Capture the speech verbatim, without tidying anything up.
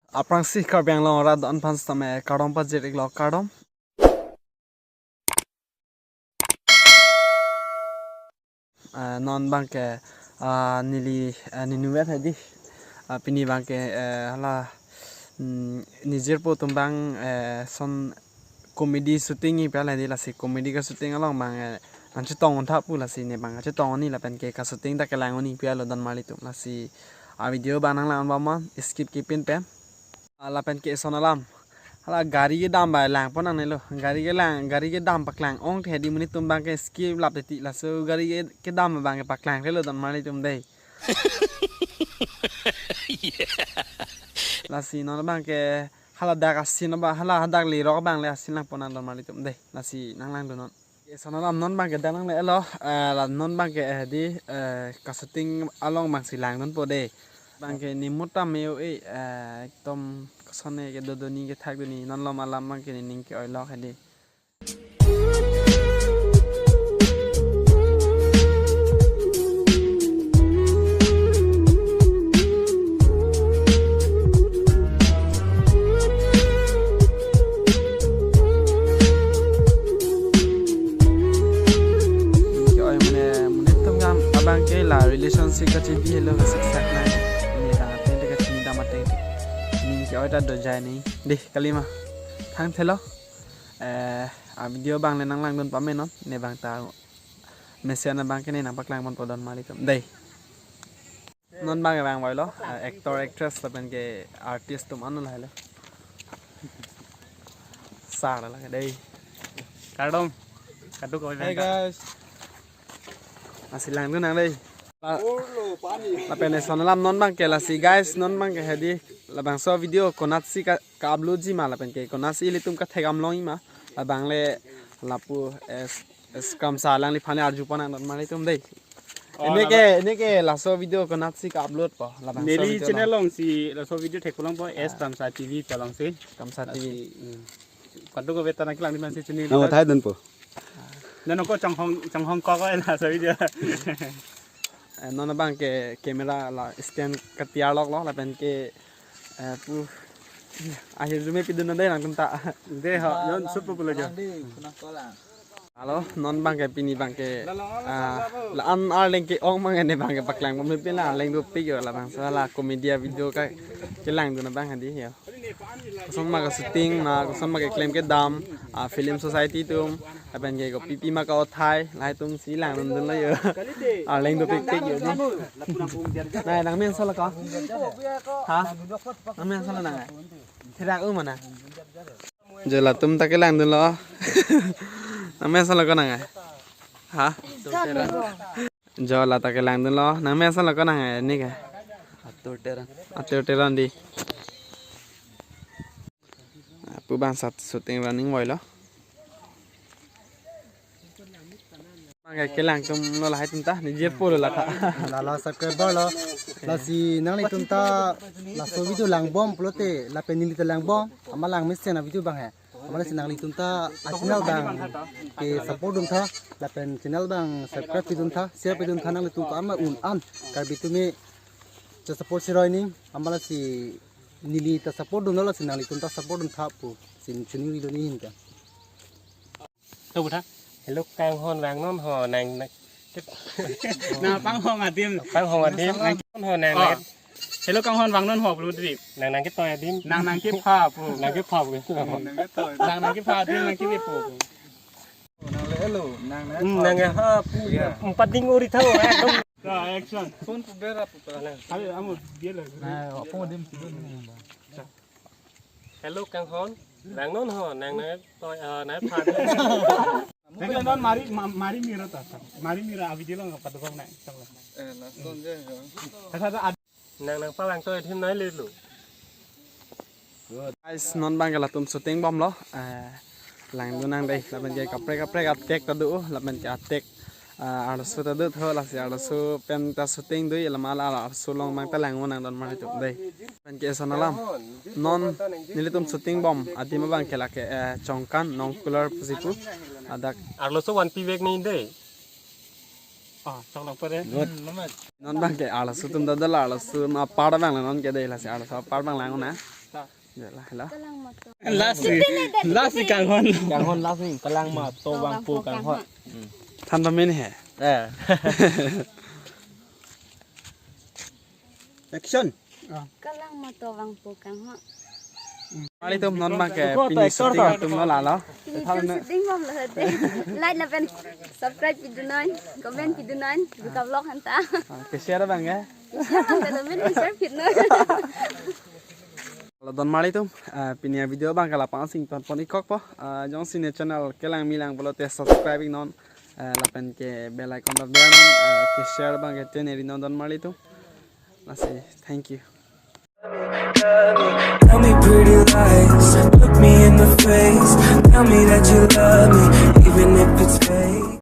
Aphrangsi Karbi Anglong arat do-an aphan sitame kardom pajir-iklo, kardom. Eh, non abangke, ah, neli, eh, nenuvet hedi. Ah, pini abangke, eh, hala, mm, ne jirpo atum abang, eh, son comedy shooting-ikpo hedi, lasi comedy kashooting along abang, eh, nangchetong-un tha pu, lasi ne abang chetong-un-e lapen ke kashooting ta kelang-un-e pu lo donmarlitum, lasi a-video abang nanglang-un bom non, skip kepin pen. Ah, lapen ke eson alam. Hala gari kedam abang langpon nangnelo. Gari kelang, gari kedam paklang ong the hedi, monit atum abangke skip lap titi, laso gari ke, kedam abangke paklang thelo donmarlitum dei. Lasi non abangke hala dak a-scene abang, hala hadak lerok abang le a-scene langpon nang donmarlitum dei. Lasi nanglangdun non. Eson alam, non abangke dak nangle-lo, eh, la non abangke, eh, hedi, eh, kashooting along abangsi langdunpo dei. Abangke nimut tame o, eh, eh, ekdom kosonne kedo doni kethak doni, non malom alam abangke nening ke-oilok hedi. Ke-oi mane monit atum abangke la relationship kachebi helo, kasiksak nang. Ne ta ateng te kachini dam ateng te. Ning ke-oi ta dojai ni. Dei, kalima. Thangthelo. Eh, a-video abang le nanglangdun pame non. Ne abang ta mesen abangke ne nangpaklang ponpo donmarlitum dei. Non abangke vangvoilo, eh, actor, actress lapen ke artist atum an lahelo. Sar lake dei. Kardom. Kadokave. Hey guys. Lasi langdun nang dei. La-, lapen eson alam, non abangke lasi guys, non abangke hedi labangso video konatsi ka, ka-upload-ji ma lapen ke konatsi ilitum kathek-am long-i ma, labang le lapu es, es Kramsa alangliphan le arjupon nang donmarlitum dei. Oh, neke, neke laso video konatsi ka-upload po, labangso neli video channel along si laso video thekpo longpo, S Kramsa T V pu alongsi. Kramsa T V. Lasi, hmm. Kadokave ta nangkelang di mansi chini. Nang uthai dunpo. Nang ko chonghong, chonghong ko ko laso video. Eh, non abangke camera la stand katiar loklo lapen ke, eh, pu, ahir jume pidun dei nangtum ta. Dei ho, non shoot po pulo jo. Halo, non abangke pini abangke, ah, la-an arleng ke-ong abang ne abangke paklang pon pin la arleng dopik yo, labangso la comedy a-video ka kelangdun abang hedi yo. Koson ma kashooting, na koson ma keklem kedam, ah, film society atum, lapen ke kopipi ma ka-othai, lahai atumsi langdundunlo yo. Arleng dopikpik yo dei. Nai, nangmen solo ko? Ha? Nangmen solo nang? Therak u mana? Jo latum ta kelangdunlo. Nangmen solo ko nang? Ha? Jo la ta kelangdunlo. Nangmen solo ko nang, eh, ne ke? Atur Teron. Atur Teron dei. Pu abang sat shooting running voilo. Abangke kelangdunlo lahai atum ta, ne jirpo lo la ta. La la subscriber lo. Lasi nanglitum ta laso video langbom pulote, lapen neli ta langbom, amat langmesen a-video abang he. Amat lasi nanglitum ta a-channel abangke support dun tha, lapen channel abang subscribe pidun tha, share pidun tha, nanglitum ko-an ma un-an Karbi atum me che-support siroi ni, amat lasi neli ta support dunlo, lasi nanglitum ta support dun tha pu si chini ri dun ni hin ta. To butha. Hello, kanghon vangnon ho, nang, nang. Na panghong adim. Panghong adim. Nang ho, nang, oh, nang. Hello, kanghon vangnon ho, pulo dip. Nang, nang ketoi adim. Nang, nang kepha pu. Nang kepha pu. Nang ketoi. Nang, nang kepha adim, nang kepo pu. Nang le hello, nang, nang. Hmm, nang ha pu. Ya. Empat ding uri tau, eh, dong. Ya, action. Phone pu bera pu pa. Ayo, amu, dia lah. Na, apa dia mesti dulu ni, Bang? Hello, kanghon. Vangnon ho, nang, nang toi, eh, nang phan. Nang non mari, ma-, mari mira ta. Mari mira a-video lang apa tu kau nak? Eh, langsung je, ya. Kata ada ad- Nang, nang pavang toi adim nai lelo. Guys, non abangke latum shooting bomlo. Eh, langdun nang dei, lapen ke kaprek kaprek a-take ta do, lapen ke a-take, ah, arloso ta do tho, lasi arloso pen ta shooting do, lama la arloso along abang ta langdun nang donmarlitum dei. Lapen ke eson alam. Non nelitum shooting bom adim abangke lake, eh, Chongkan Nongkular pusi pu. Ladak arloso vanpi vek ni dei. Ah, chok lang pare. Good. Hmm, lamat. Non abangke arloso atum ta dala, arloso apar abang la non ke dei, lasi arloso apar abang lang na. Hello. Last ni, last ni kanghon. Kanghon last ni, Kalang Mato Vangpo Kanghon. Than pame he. Eh. Action. Kalang Mato Vangpo Kanghon. Mali tum non bang ke pini shooting atum lo lalo. Pini shooting bom lo hete. Like lapen subscribe pidun non, comment pidun non, buka vlog hanta. Ah, ke share bang ke. Share bang ke, lapen share pidun non. Halo don mali tum, ah, pini a video bang ke lapu-an si ington pon ik kok po. Ah, jongsi ne channel kelang milang pulote subscribe ik non. Ah, lapen ke bell icon dap dun non, ah, ke share bang ke tune ri non don mali tum. Lasi, thank you. Tell me pretty lies, look me in the face. Tell me that you love me, even if it's fake.